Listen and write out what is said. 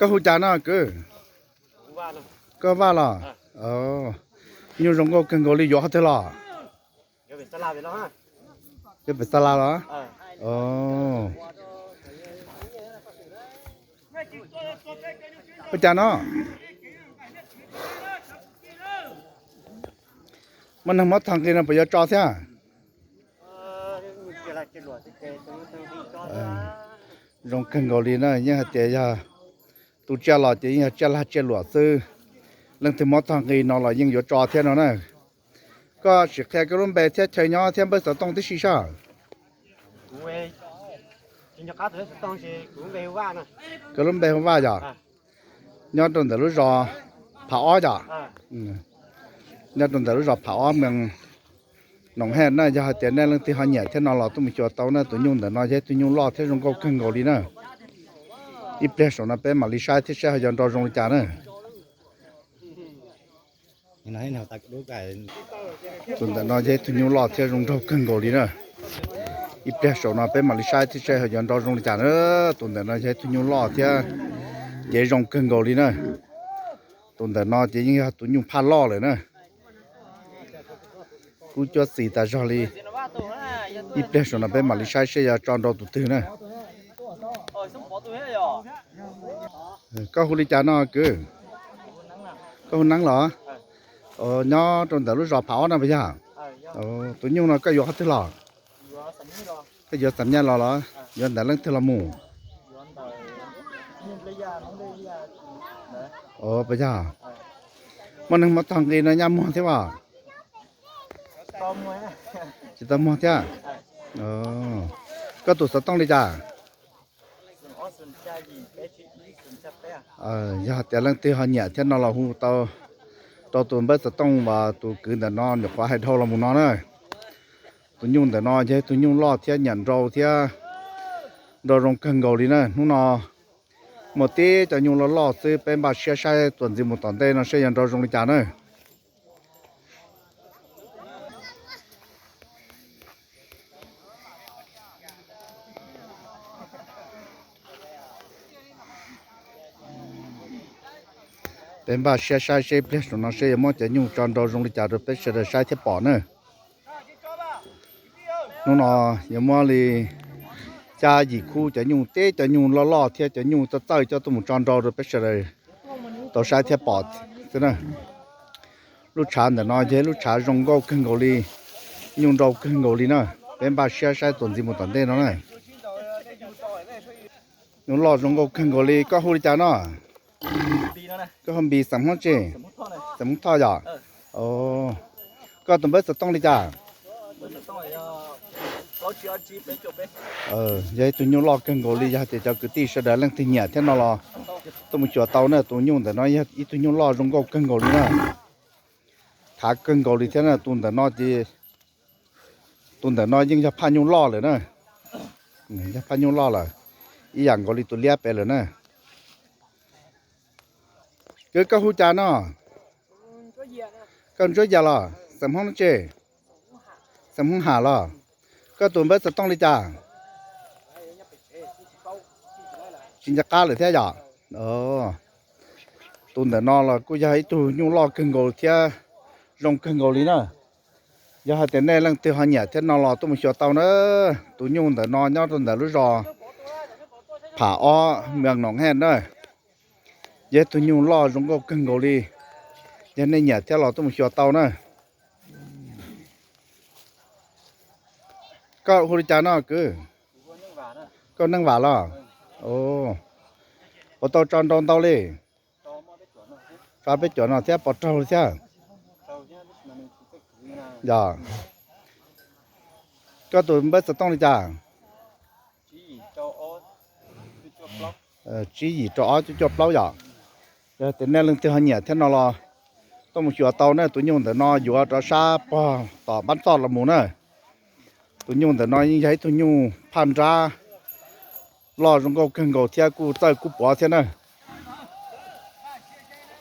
Koj hu cas no kwv? Koj Vaj los? Nyuj zoo nkauj kawg nkaus li, yuav qhov twg los? Yuav pem xa la los? Ua cas no? Muaj neeg muab tog nqi no puas yuav tso thiab? Zoo kawg nkaus li na, yeej hais tias yog tu tsiaj los ces yeej yog tsiaj lag tsiaj luam xwb. Leej twg muab tog nqi no los yeej yuav tso thiab no na. Koj sim qhia koj lub npe thiab chaw nyob thiab npawb xov tooj tib si saib. Koj lub npe hu Vaj yom? Nyob rau ntawm lub zos Phav Ob yom? Nyob rau ntawm lub zos Phav Ob, moos Noom Hej na. Yog hais tias nej leej twg ho nyiam thiab no los tuaj mus xyuas tau na. Tus nyuj ntawm no yog ib tug nyuj loj thiab zoo nkauj kawg nkaus li na. Ib pliag saum no peb mam li saib thiab saib ho yuav nrau zoo li cas na. Tus ntawm no yog ib tug nyuj loj thiab zoo nraug kawg nkaus li na. Ib pliag saum no peb mam li saib thiab saib ho yuav nrau zoo li cas na. Tus ntawm no yog ib tug nyuj loj thiab cev zoo kawg nkaus li na. Tus ntawm no ces yeej yog tus nyuj phaj loj lawm na. Kub cuab xis tas zog li. Ib pliag saum no peb mam li saib seb yuav tso nrau tus twg na. Koj hu li cas no kwv? Koj hu Neeb los? Nyob rau ntawm lub zos Phav Ob no puas yog? Tus nyuj no koj yuav qhov twg los? Koj yuav xam nyaj los los yuav ntawm leej twg los mus? Puas yog? Muaj neeg muab tog nqi no nyaj muag thiab as? Tsis tau muag thiab. Koj tus xov tooj li cas? Yog hais tias leej twg ho nyiam thiab no los hu tau rau tus npawb xov tooj uas tus kwv ntawm no nyuam qhuav hais dhau los mus no na. Tus nyuj ntawm no yog tus nyuj loj thiab nyiam nrau thiab nrau zoo kawg nkaus li na. Hnub no muaj tib cov nyuj loj loj xwb, peb npaj siab saib tuaj ntxiv mus tom ntej no saib yuav nrau zoo li cas na. Peb npaj siab saib seb pliag saum no seb yuav muab cov nyuj tso nrau zoo li cas rau peb sawv daws saib thiab pom na. Hnub no yuav muab li xya yim khub cov nyuj, tib cov nyuj loj loj thiab cov nyuj txawj txawj coj tuaj mus tso nrau rau peb sawv daws tau saib thiab pom xwb na. Lub tshav ntawm no yog lub tshav zoo nkauj kawg nkaus li, nyuj nrau kawg nkaus li na. Peb npaj siab saib tuaj ntxiv mus tom ntej no na. Nyuj loj zoo nkauj kawg nkaus li. Koj hu li cas no? Koj hu Npis, xeem Hmoob tsi? Xeem Hmoob Thoj yom? Koj tus npawb xov tooj li cas? Yog ib tug nyuj loj kawg nkaus li, yog hais tias cov kwv tij sawv daws leej twg nyiam thiab no los tuaj mus xyuas tau na. Tus nyuj ntawm no yog ib tug nyuj loj zoo nkauj kawg nkaus li na. Khav kawg nkaus li thiab na. Tus ntawm no ces, tus ntawm no yeej yog phaj nyuj loj lawm na. Yog phaj nyuj loj lawm, ib yam nkaus li tus liab pem lawm na. Kwv, koj hu cas no? Koj Ntsuab Yas los? Xeem Hmoob tsi? Xeem Hmoob Ham los? Koj tus npawb xov tooj li cas? Tsis nco qab lawm thiab yom? Tus ntawm no los kuj yog ib tug nyuj loj kawg nkaus thiab zoo kawg nkaus li na. Yog hais tias nej leej twg ho nyiam thiab no los tuaj mus xyuas tau na. Tus nyuj ntawm no nyob rau ntawm lub zos Pham Ob, moos Noom Hej na. Yog ib tug nyuj loj zoo nkauj kawg nkaus li. Yog nej nyiam thiab los tuaj mus xyuas tau na. Koj hu li cas no kwv? Koj Neej Vam los? Puas tau tso nrau ntau li? Tso peb cuam no thiab, puas raug li thiab? Yog. Koj tus npawb xov tooj li cas? Tsib yim rau ob cuaj plaub yom. Yog tias nej leej twg ho nyiam thiab no los tuaj mus xyuas tau na. Tus nyuj ntawm no yuav rov sab pog tom Npab Txoj los mus na. Tus nyuj ntawm no yeej yog ib tug nyuj phaj nrab loj zoo nkauj kawg nkaus thiab kuj txawj kuj puav thiab na.